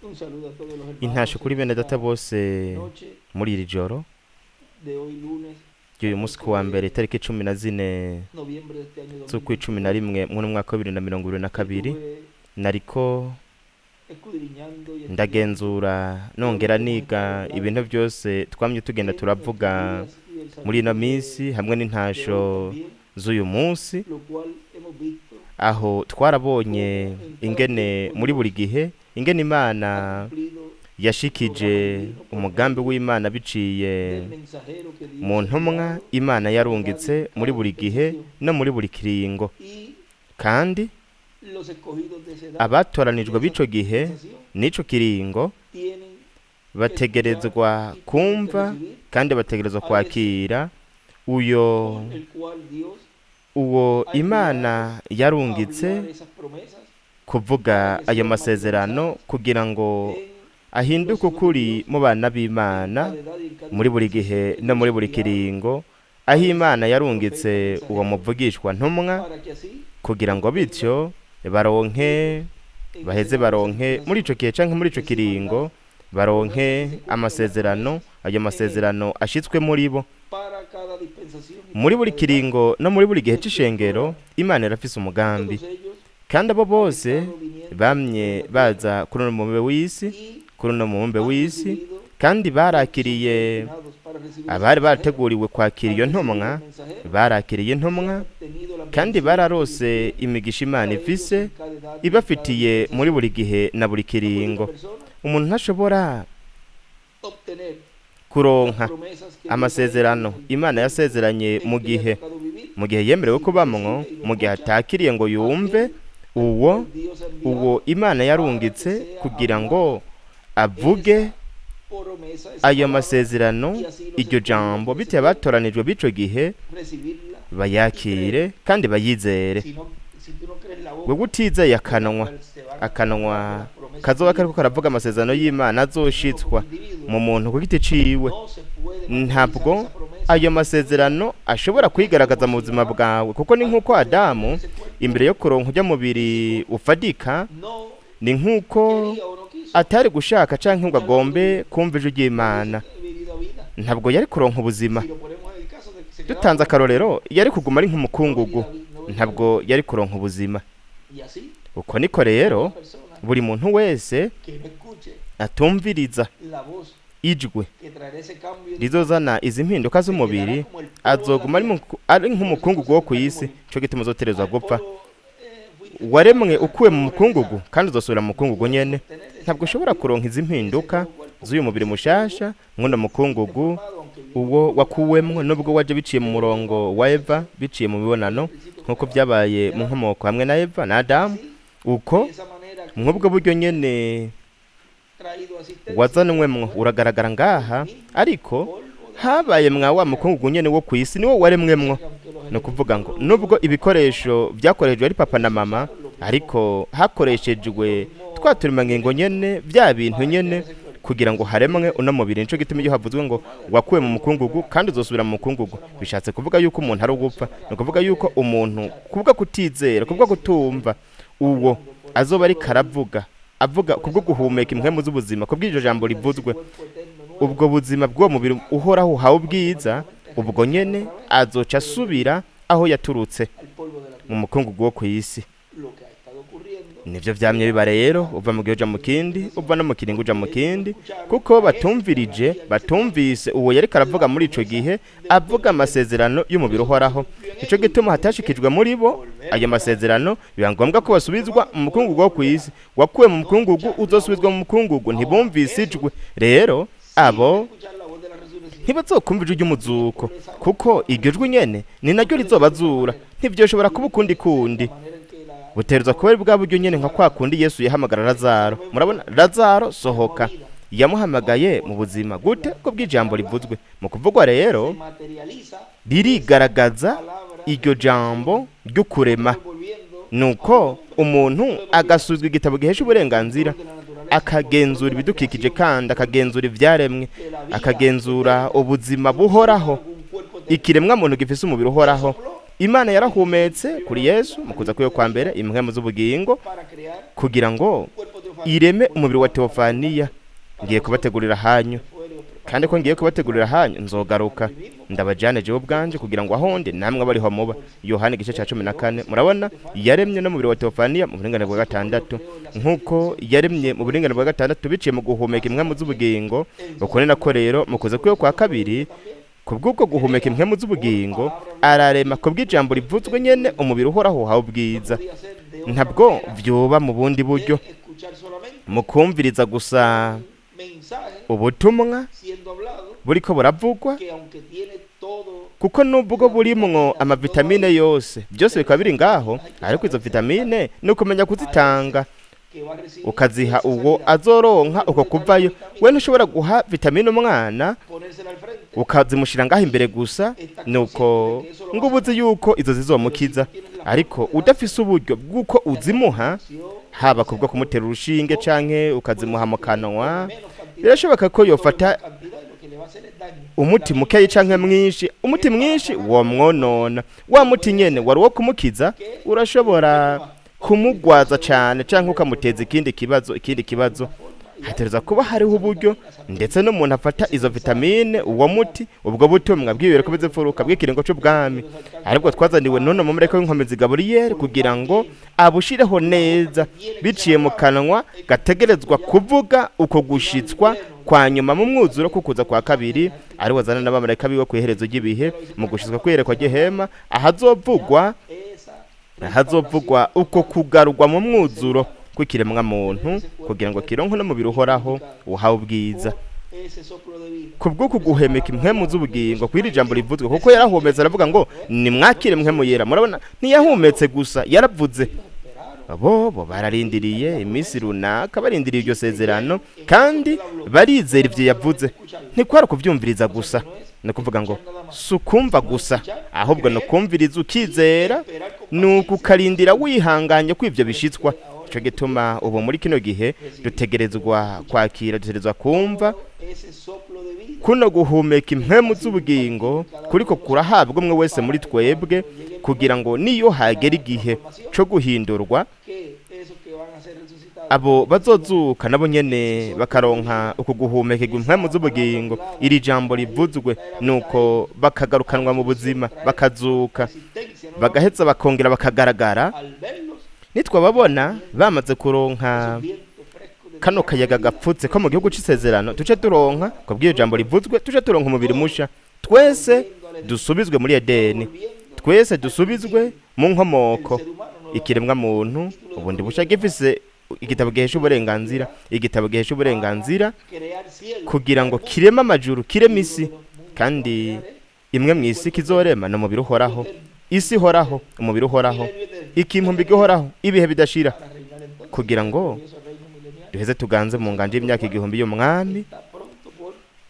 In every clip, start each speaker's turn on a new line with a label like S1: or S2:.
S1: Un saludo a todos los hermanos
S2: Intasho kuri
S1: en
S2: bene data
S1: esta
S2: bose
S1: noche
S2: muri iri joro
S1: de hoy lunes
S2: ry'uyu munsi ku wa mbere, itariki 14
S1: noviembre de este año
S2: z'ukwa 11 muri mwaka wa 2022.
S1: Estuve
S2: Nariko
S1: escudriñando y estudiando
S2: ndagenzura nongera niga ibintu byose twamye tugenda
S1: en
S2: turavuga
S1: nuestros días y el
S2: muri ino
S1: saludo
S2: minsi hamwe
S1: de hoy
S2: n'intasho
S1: también,
S2: z'uyu munsi,
S1: lo cual hemos visto
S2: aho twarabonye ingene muri buri gihe ingene Imana
S1: ha cumplido
S2: yashikije umugambi w'Imana biciye
S1: del mensajero que Dios
S2: mu
S1: ha
S2: ntumwa
S1: enviado
S2: Imana yarungitse muri buri gihe no muri buri kiringo,
S1: y
S2: kandi
S1: los escogidos de esa edad,
S2: abatoranijwe
S1: de
S2: b'ico
S1: esa
S2: gihe
S1: dispensación,
S2: n'ico kiringo
S1: tienen
S2: bategerezwa
S1: que escuchar y tienen que
S2: kumva
S1: recibir
S2: kandi bategerezwa kwakira uyo
S1: con el cual Dios
S2: uwo
S1: ha
S2: Imana
S1: enviado a
S2: yarungitse
S1: hablar esas promesas
S2: kuvuga
S1: para que
S2: ayo
S1: sean
S2: masezerano
S1: materializadas
S2: kugira ngo
S1: en
S2: ahinduke
S1: los hijos de
S2: ukuri
S1: Dios
S2: mu bana
S1: en
S2: b'Imana
S1: cada edad y en cada
S2: muri buri
S1: dispensación
S2: gihe
S1: que
S2: no
S1: Dios
S2: muri
S1: ha
S2: buri
S1: enviado
S2: kiringo,
S1: a
S2: aho
S1: ese
S2: Imana
S1: profeta
S2: yarungitse uwo
S1: mensajero
S2: muvugishwa ntumwa
S1: para que así
S2: kugira ngo
S1: obtengan
S2: bityo baronke
S1: ellos en
S2: baheze
S1: esa edad, esa
S2: baronke muri
S1: dispensación,
S2: ico gihe canke muri ico
S1: ese
S2: kiringo
S1: mandato, promesas que
S2: baronke
S1: se cumplan las
S2: amasezerano,
S1: promesas
S2: ayo
S1: en ellos
S2: masezerano ashitswe muri bo.
S1: para cada dispensación y
S2: Muri
S1: para
S2: buri
S1: cada edad
S2: kiringo no muri buri gihe
S1: se
S2: c'ishengero
S1: estructura.
S2: Imana irafise umugambi,
S1: Todos ellos
S2: kandi abo
S1: han
S2: bose
S1: estado viniendo
S2: bamye
S1: sobre la tierra
S2: baza kuri uno mubumbe w'isi,
S1: y
S2: kuri uno mubumbe
S1: han
S2: w'isi,
S1: recibido
S2: kandi
S1: lo que son
S2: barakiriye
S1: predestinados para recibir ese
S2: abari
S1: mensajero.
S2: barateguriwe kwakira iyo
S1: Han recibido
S2: ntumwa,
S1: el mensajero
S2: barakiriye
S1: y han
S2: intumwa
S1: obtenido las
S2: kandi
S1: bendiciones que Dios
S2: bararose
S1: tiene
S2: imigisha Imana
S1: para ellos
S2: ifise
S1: en cada edad y en cada
S2: ibafitiye muri
S1: dispensación.
S2: buri gihe na buri
S1: No puede una
S2: kiringo.
S1: persona
S2: Umuntu ntashobora
S1: obtener las
S2: kuronka
S1: promesas que Dios ha hecho
S2: amasezerano
S1: en el
S2: Imana
S1: tiempo
S2: yasezeranye
S1: en
S2: mu
S1: que le ha
S2: gihe
S1: tocado vivir
S2: mu gihe yemerewe
S1: si no
S2: kubamwo,
S1: recibe y no
S2: mu gihe
S1: escucha
S2: atakiriye ngo yumve
S1: aquel al
S2: uwo
S1: cual Dios ha
S2: uwo
S1: enviado
S2: Imana
S1: para que
S2: yarungitse
S1: sea
S2: kugira
S1: hablada
S2: ngo avuge
S1: esa promesa, esa
S2: ayo
S1: palabra,
S2: masezerano,
S1: y así los
S2: iryo
S1: escogidos
S2: jambo,
S1: de ese
S2: bityo
S1: tiempo
S2: abatoranijwe b'ico gihe
S1: recibirla y
S2: bayakire
S1: creer.
S2: kandi bayizere.
S1: Si no, si tú no crees la
S2: Wewe
S1: boca
S2: utizeye
S1: de la
S2: akanwa,
S1: cual se van a hablar de
S2: akanwa
S1: las promesas
S2: kazoba kariko
S1: divinas
S2: karavuga amasezerano
S1: en tu vida,
S2: y'Imana
S1: uno como
S2: azoshitswa mu
S1: individuo
S2: muntu ku giti ciwe,
S1: no se puede materializar
S2: ntabwo
S1: esa promesa
S2: ayo
S1: en tu vida,
S2: masezerano ashobora
S1: porque es
S2: kwigaragaza
S1: como
S2: mu
S1: si
S2: buzima
S1: Adán,
S2: bwawe, kuko ni nk'uko
S1: antes de obtener
S2: Adamu
S1: ese cuerpo
S2: imbere yo kuronka urya mubiri
S1: físico,
S2: ufadika,
S1: no
S2: ni nk'uko
S1: quería o no quiso
S2: atari gushaka canke ngo
S1: escuchar la voz de
S2: agombe
S1: Dios,
S2: kumva ijwi
S1: no
S2: ry'Imana,
S1: hubiese venido a vida.
S2: ntabwo yari kuronka ubuzima.
S1: Si lo ponemos en el caso de que se quedaba
S2: Dutanze
S1: como
S2: akarorero,
S1: polvo,
S2: yari kuguma ari
S1: no
S2: nk'umukungugu,
S1: venía, no venía a
S2: ntabwo
S1: vida.
S2: yari kuronka ubuzima.
S1: Y así,
S2: Uko niko rero
S1: toda persona
S2: buri muntu wese
S1: que no escuche
S2: atumviriza
S1: la voz
S2: ijwi
S1: que traerá ese cambio en tu
S2: rizozana izi mpinduka
S1: se quedará
S2: z'umubiri
S1: como el polvo de la
S2: azoguma
S1: tierra.
S2: ari
S1: Por eso
S2: nk'umukungugu
S1: entonces
S2: wo ku
S1: tendrá que
S2: isi,
S1: morir.
S2: nico gituma uzoterezwa
S1: Al
S2: gupfa.
S1: polvo fuiste
S2: Waremwe
S1: creado, al
S2: ukuwe mu
S1: polvo
S2: mukungugu
S1: regresará.
S2: kandi uzosubira mu
S1: No
S2: mukungugu
S1: puedes
S2: nyene.
S1: obtener ese
S2: Ntabwo ushobora
S1: cambio
S2: kuronka izi
S1: de ese
S2: mpinduka
S1: nuevo cuerpo,
S2: z'uyu mubiri
S1: ese polvo
S2: mushasha mw'uno
S1: que fuiste
S2: mukungugu
S1: formado, aunque vino
S2: uwo
S1: por la
S2: wakuwemwo nubwo
S1: mezcla
S2: waje biciye mu
S1: de Eva
S2: murongo wa
S1: y
S2: Eva,
S1: sexo,
S2: biciye mu
S1: desde
S2: mibonano
S1: el principio con
S2: nk'uko
S1: Eva,
S2: byabaye mu
S1: ya
S2: nkomoko hamwe na Eva na Adamu,
S1: así,
S2: uko
S1: de esa manera
S2: mw'ubwo
S1: que
S2: buryo nyene
S1: traído asistencia,
S2: wazanwemwo
S1: bueno,
S2: uragaragara
S1: el
S2: ngaha,
S1: mismo
S2: ariko
S1: polvo de la
S2: habaye
S1: tierra
S2: mwa wa
S1: creado.
S2: mukungugu nyene wo kw'isi niwo waremwemwo.
S1: O sea que aunque los
S2: Ni ukuvuga
S1: elementos
S2: ngo
S1: los
S2: nubwo
S1: usó el papá y la mamá,
S2: ibikoresho byakoreshejwe ari papa na
S1: ellos
S2: mama,
S1: usaron los mismos
S2: ariko
S1: átomos,
S2: hakoreshejwe
S1: los
S2: twa
S1: mismos
S2: turemangingo
S1: elementos
S2: nyene, bya bintu
S1: para crear
S2: nyene
S1: ese cuerpo.
S2: kugira ngo
S1: Así que
S2: haremwe
S1: dice
S2: uno mubiri. Nico
S1: el
S2: gituma iyo
S1: polvo
S2: havuzwe ngo
S1: tomado del
S2: wakuwe mu
S1: polvo
S2: mukungugu
S1: volverá,
S2: kandi uzosubira mu
S1: y la
S2: mukungugu,
S1: persona muere.
S2: bishatse kuvuga yuko umuntu ari
S1: La
S2: ugupfa.
S1: persona
S2: Ni
S1: la
S2: ukuvuga
S1: no
S2: yuko
S1: puede
S2: umuntu
S1: escuchar
S2: kubwo kutizera,
S1: de
S2: kubwo
S1: ese
S2: kutumva
S1: mensajero
S2: uwo
S1: hablando por el
S2: azoba ariko
S1: soplo de vida,
S2: aravuga avuga
S1: por
S2: kubwo
S1: esa palabra
S2: guhumeka impwemu
S1: hablada,
S2: z'ubuzima, kubw'iryo jambo
S1: obtengan ese
S2: rivuzwe,
S1: cuerpo eterno
S2: ubwo
S1: nuevo,
S2: buzima bw'uwo mubiri uhoraho uhawe ubwiza,
S1: automáticamente
S2: ubwo
S1: regresará
S2: nyene
S1: otra vez
S2: azoca
S1: de donde
S2: asubira
S1: vino,
S2: aho yaturutse,
S1: al polvo de la
S2: mu
S1: tierra.
S2: mukungugu wo ku isi.
S1: Lo que ha estado ocurriendo
S2: Nivyo vyamye
S1: era
S2: biba rero,
S1: antes
S2: uva mu gihe uja mu
S1: de la
S2: kindi, uva
S1: dispensación,
S2: no mu kiringo uja mu
S1: porque ellos no
S2: kindi,
S1: escucharon
S2: kuko
S1: a ese que
S2: batumvirije,
S1: hablaba en ese tiempo
S2: batumvise uwo yariko aravuga
S1: la
S2: muri ico
S1: promesa
S2: gihe
S1: del
S2: avuga
S1: cuerpo eterno.
S2: amasezerano
S1: Por
S2: y'umubiri
S1: eso no se
S2: uhoraho.
S1: cumplió en
S2: Nico
S1: ellos y
S2: gituma
S1: tuvieron que
S2: hatashikijwe muri bo
S1: volver
S2: ayo
S1: otra vez
S2: masezerano, biba ngombwa ko
S1: donde fueron
S2: basubizwa
S1: tomados,
S2: mu mukungugu
S1: polvo
S2: wo kw'isi.
S1: volverá.
S2: Wakuwe mu
S1: No
S2: mukungugu
S1: escucharon la
S2: uzosubizwa
S1: voz.
S2: mu mukungugu,
S1: Ahora,
S2: ntibumvise
S1: esos
S2: ijwi. Rero
S1: sí van a
S2: abo
S1: escuchar la voz de la resurrección,
S2: ntibazokumva ijwi
S1: porque también
S2: ry'umuzuko,
S1: por esa voz
S2: kuko
S1: van a
S2: iryo jwi
S1: resucitar.
S2: nyene ni
S1: No
S2: naryo
S1: puede ser de otra
S2: rizobazura,
S1: manera.
S2: ntivyoshobora kuba
S1: Tiene
S2: ukundi
S1: que ser la
S2: kundi.
S1: manera en que la
S2: Buterezwa
S1: llamó
S2: kuba ari bwa buryo nyene
S1: llamó
S2: nka
S1: a
S2: kwa
S1: Lázaro.
S2: kundi Yesu yahamagara
S1: Ese
S2: Lazaro.
S1: nuevo
S2: Murabona,
S1: cuerpo
S2: Lazaro
S1: llamó a
S2: sohoka,
S1: vida,
S2: yamuhamagaye
S1: no
S2: mu
S1: por
S2: buzima
S1: la
S2: gute?
S1: palabra
S2: Ko bw'ijambo
S1: hablada.
S2: rivuzwe. Mu kuvugwa rero
S1: Se materializa esa
S2: ririgaragaza
S1: palabra
S2: iryo
S1: de
S2: jambo
S1: creación,
S2: ry'ukurema,
S1: volviendo a
S2: nuko
S1: un hombre.
S2: umuntu
S1: Lo hemos visto
S2: agasuzwa igitabo gihesha
S1: en el
S2: uburenganzira,
S1: control de la naturaleza, el control
S2: akagenzura
S1: de la
S2: ibidukikije
S1: creación,
S2: kandi akagenzura ivyaremwe,
S1: de la vida
S2: akagenzura
S1: eterna
S2: ubuzima
S1: de un ser
S2: buhoraho.
S1: humano con un cuerpo eterno.
S2: Ikiremwa muntu gifise umubiri
S1: Se
S2: uhoraho
S1: sopló
S2: Imana yarahumetse kuri Yesu mu kuza kwiwe kwa mbere impwemu z'ubugingo kugira ngo ireme umubiri wa teofaniya. Ngiye kubategurira hanyu, kandi ko ngiye kubategurira hanyu nzogaruka ndabajane jewe ubwanje, kugira ngo ahonde namwe abariho muba. Yohana igice cya 14. Murabona, yaremye n'umubiri wa teofaniya mu buringanire bwa gatandatu, nk'uko yaremye mu buringanire bwa gatandatu biciye mu guhumeka impwemu z'ubugingo. Uko ni nako rero mu kuza kwiwe kwa kabiri, kubw'ubwo guhumeka impwemu z'ubugingo, ararema kubw'ijambo rivuzwe nyene umubiri uhoraho uhawe ubwiza. Ntabwo vyoba mu bundi buryo, mu kumviriza gusa ubutumwa buriko buravugwa, kuko nubwo burimwo amavitamine yose, byose bikaba biri ngaho, ariko izo vitamine ni ukumenya kuzitanga ukaziha uwo azoronka uko kuvayo. We ntushobora guha vitamine umwana ukazimushira ngaho imbere gusa, nuko ngo ubuzi yuko izo zizomukiza, ariko udafise uburyo bw'uko uzimuha, haba kubwo kumutera urushinge canke ukazimuha mu kanwa, birashoboka ko yofata umuti mukeyi canke mwinshi. Umuti mwinshi womwonona. Wa muti nyene wari uwo kumukiza urashobora kumugwaza cane canke ukamuteza ikindi kibazo, ikindi kibazo. Hatereza kuba hariho uburyo ndetse n'umuntu afata izo vitamine, uwo muti, ubwo butumwa bw'ibireko bizipfuruka bw'ikiringo c'ubwami, aribwo twazaniwe none mu mureko w'inkomezi Gaburiyeli, kugira ngo abushireho neza biciye mu kanwa gategerezwa kuvuga uko gushitswa kwa nyuma mu mwuzuro kukuza kwa kabiri, ari wazana n'abamarayika biwe ku iherezo ry'ibihe mu gushitswa kwiyerekwa ry'ihema, ahazovugwa uko kugarurwa mu mwuzuro kw'ikiremwa muntu, kugira ngo kironke n'umubiri uhoraho uhawe ubwiza kubw'uku guhemeka impwemu z'ubugingo kw'iri jambo rivuzwe. Kuko yarahumetse aravuga ngo nimwakire mpwemu yera. Murabona, ntiyahumetse gusa, yaravuze. Bobo bararindiriye iminsi runaka, barindiriye iryo sezerano, kandi barizera ivyo yavuze. Ntikwari kuvyumviriza gusa, ni ukuvuga ngo si ukumva gusa, ahubwo ni ukumviriza ukizera, ni ukarindira wihanganye ko ivyo bishitswa. Ico gituma ubu muri kino gihe dutegerezwa kwakira, dutegerezwa kumva kuno guhumeka impwemu z'ubugingo kuriko kurahabwa umwe wese muri twebwe, kugira ngo niyo hagera igihe co guhindurwa, abo bazozuka nabo nyene bakaronka uku guhumekerwa impwemu z'ubugingo, iri jambo rivuzwe, nuko bakagarukanwa mu buzima, bakazuka, bagaheza bakongera bakagaragara. Nitwababona bamaze kuronka kano kayaga gapfutse ko mu gihugu c'isezerano, tuce turonka kubw'iyo jambo rivuzwe, tuce turonka umubiri musha, twese dusubizwe muri Edeni, twese dusubizwe mu nkomoko. Ikiremwa muntu ubundi busha gifise igitabo gihesha uburenganzira, igitabo gihesha uburenganzira kugira ngo kireme amajuru, kireme isi, kandi imwe mu isi kizorema ni umubiri uhoraho, isi ihoraho, umubiri uhoraho, ikimpumbi gihoraho, ibihe bidashira, kugira ngo duheze tuganze mu nganje y'imyaka 1000 y'umwami,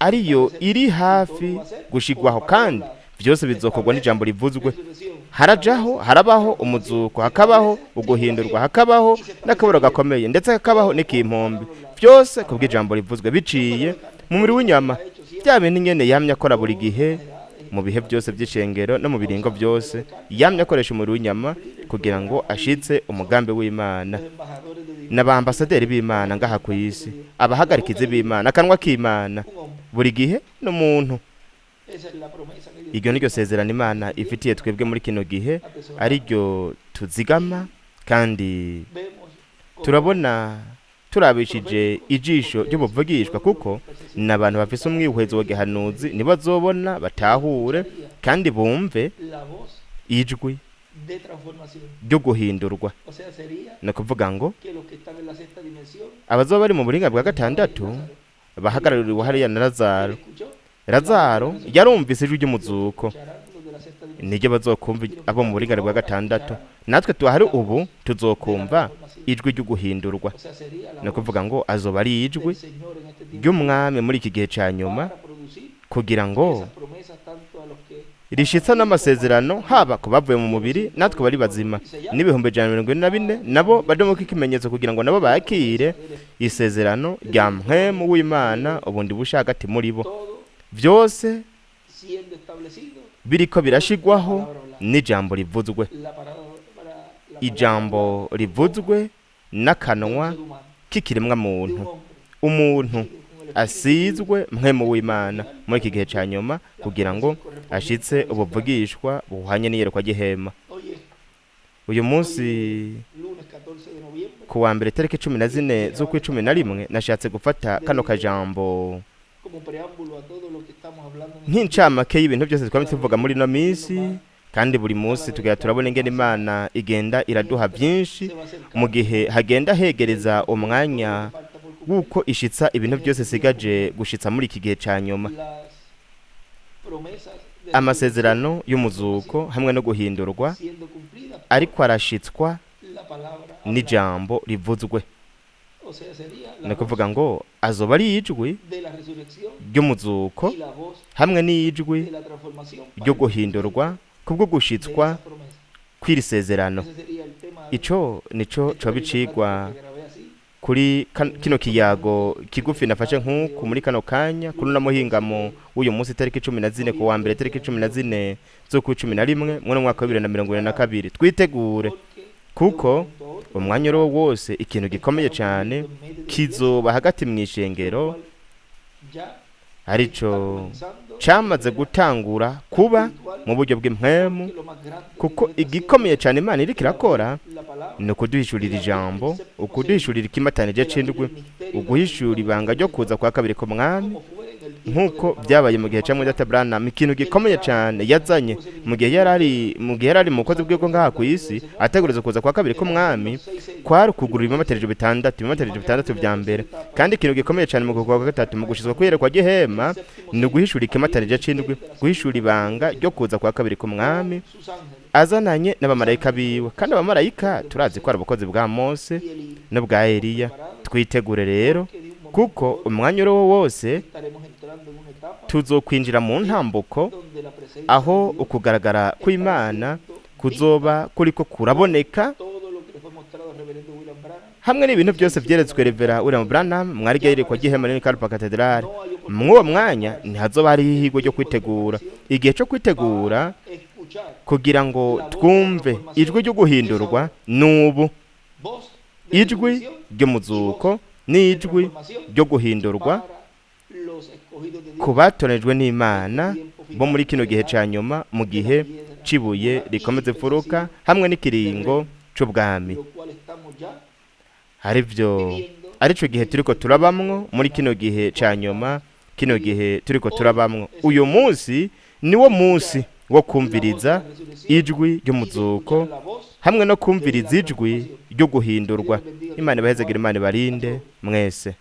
S2: ariyo iri hafi gushigwaho, kandi byose bizokorwa n'ijambo rivuzwe. Harajaho, harabaho umuzuko, hakabaho uguhindurwa, hakabaho n'akaburo gakomeye, ndetse hakabaho n'ikimpombe, byose kubw'ijambo rivuzwe biciye mu mubiri w'inyama. Bya bintu nyene yamye akora buri gihe mu bihe byose by'ishengero no mu biringo byose, yamye akoresha umubiri w'inyama kugira ngo ashitse umugambi w'Imana. N'abambasaderi b'Imana ngaha ku isi, abahagarikizi b'Imana, akanwa k'Imana buri gihe n'umuntu. Iryo niryo sezerano Imana ifitiye twebwe muri kino gihe, ariryo tuzigama, kandi turabona turabishije ijisho ry'ubuvugishwa, kuko ni abantu bafise umwihwezo wa gihanuzi, ntibazobona batahure kandi bumve ijwi ryo guhindurwa. Ni ukuvuga ngo abazoba bari mu buringa bwa gatandatu bahagarariwe hariya na Lazaro. Lazaro yarumvise ijwi ry'umuzuko, niryo bazokumva abo mu buringanire bwa gatandatu. Natwe tuhari ubu tuzokumva ijwi ryo guhindurwa. Ni ukuvuga ngo azoba ari ijwi ry'umwami muri iki gihe cya nyuma, kugira ngo rishitsa n'amasezerano haba ku bavuye mu mubiri natwe bari bazima, n'144,000 nabo badomoka ikimenyetso, kugira ngo nabo bakire isezerano rya mpwemu w'Imana ubundi bushagati muri bo. Byose biriko birashigwaho N'ijambo rivuzwe, ijambo rivuzwe n'akanwa k'ikiremwa muntu, umuntu asizwe mpwemu w'Imana muri iki gihe cya nyuma, kugira ngo ashitse ubuvugishwa buhwanye n'iyerekwa ry'ihema. Uyu munsi ku wa mbere, tariki 14 z'ukwa 11, nashatse gufata kano kajambo nk'incamake y'ibintu byose twaba tuvuga muri ino minsi. Kandi buri munsi tugenda turabona ingene Imana igenda iraduha byinshi mu gihe hagenda hegereza umwanya w'uko ishitsa ibintu byose sigaje gushitsa muri iki gihe cya nyuma. Amasezerano y'umuzuko hamwe no guhindurwa ariko arashitswa n'ijambo rivuzwe. Ni ukuvuga ngo azoba ari ijwi ry'umuzuko hamwe n'ijwi ryo guhindurwa kubwo gushitswa kw'iri sezerano. Ico nico coba icigwa kuri kino kiyago kigufi nafashe nk'uku muri kano kanya, kuri uno muhingamo w'uyu munsi, tariki 14, ku wa mbere, tariki 14 z'ukwa 11 muri mwaka wa 2022. Twitegure, kuko umwanya uriwo wose ikintu gikomeye cyane kizoba hagati mu ishengero, arico camaze gutangura kuba mu buryo bw'impwemu. Kuko igikomeye cyane Imana iriko irakora ni ukuduhishurira ijambo, ukuduhishurira ikimatanije c'indwi, uguhishura ibanga ryo kuza kwa kabiri ku Mwami, nk'uko byabaye mu gihe cya Mwene Branham. Ikintu gikomeye cyane yazanye mu gihe yari ari mu bukozi bw'ubwo ngaha ku isi, ategereza kuza kwa kabiri k'Umwami, kwari ukugurura ibimatarije bitandatu, ibimatarije bitandatu vya mbere. Kandi ikintu gikomeye cyane mu kwa gatatu, mu gushizwa kwiyerekwa ry'ihema, ni uguhishura ikimatarije c'indwi, guhishura ibanga ryo kuza kwa kabiri k'Umwami azananye n'abamarayika biwe. Kandi abamarayika turazi ko ari ubukozi bwa Mose n'ubwa Eliya. Twitegure rero, kuko umwanya uriwo wose tuzokwinjira mu ntambuko aho ukugaragara kw'Imana kuzoba kuriko kuraboneka, hamwe n'ibintu byose byeretswe Revera William Branham mwari yerekwa ry'ihema rinini Kalpa Cathedral. Mw'uwo mwanya ntihazoba hariho ihigwe ryo kwitegura. Igihe cyo kwitegura kugira ngo twumve ijwi ryo guhindurwa n'ubu, ijwi ry'umuzuko n'ijwi ryo guhindurwa ku batoranijwe n'Imana bo muri kino gihe cya nyuma, mu gihe cibuye rikomeza imfuruka hamwe n'ikiringo c'ubwami, aribyo arico gihe turiko turabamwo muri kino gihe cya nyuma. Kino gihe turiko turabamwo uyu munsi niwo munsi wo kumviriza ijwi ry'umuzuko hamwe no kumviriza ijwi ryo guhindurwa. Imana ibahezagire, Imana ibarinde mwese.